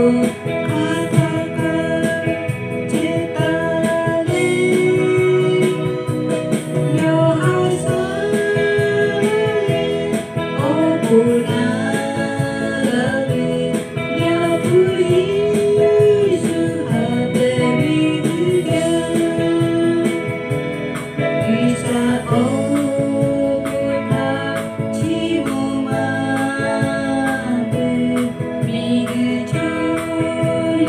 hk'aˬ htaˇ kaꞈ chehˇ taˍ le. Yawˇ haꞈ shaˉ le, awˬ bon naˍ laˇ ve, Yaˇ hpu Yeˍsuˆ haꞈ pehˍ ve teˇ yanˇ, G'uiˬsha awˬ bon htaꞈ chiˇ mvuh maˇ te, miˬguiˬ chaw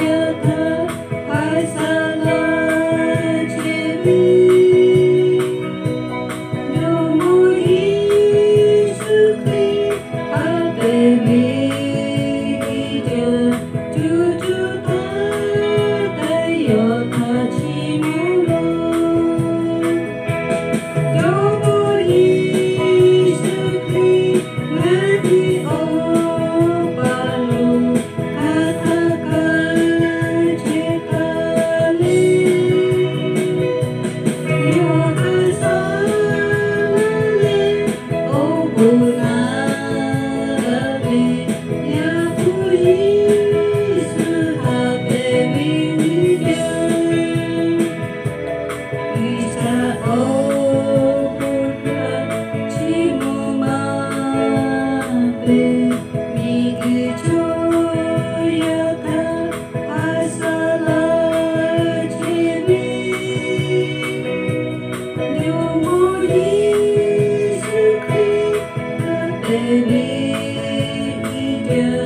yaˇ htaꞈ haꞈ shaˉ laˇ chehˇ ve, Jawˇmawˇ Yeˍsuˆ Hkriꞈ haꞈ pehˍ ve teˇ yanˇ, co co taiˍ taiˍ yawˇ htaꞈ chiˇ mvuh loˬ. Jawˇmawˇ Yeˍsuˆ Hkriꞈ ngaˬ hui awˬ pa lo, hk'aˬ htaˇ kaꞈ chehˇ taˍ le. Yawˇ haꞈ shaˉ laˇ leh, awˬ bon naˍ laˇ ve, Yaˇ hpu Yeˍsuˆ haꞈ pehˍ ve teˇ yanˇ, G'uiˬsha awˬ bon htaꞈ chiˇ mvuh maˇ te, miˬguiˬ chaw yaˇ htaꞈ haꞈ shaˉ laˇ chehˇ ve, Jawˇmawˇ Yeˍsuˆ Hkriꞈ haꞈ pehˍ ve teˇ yanˇ,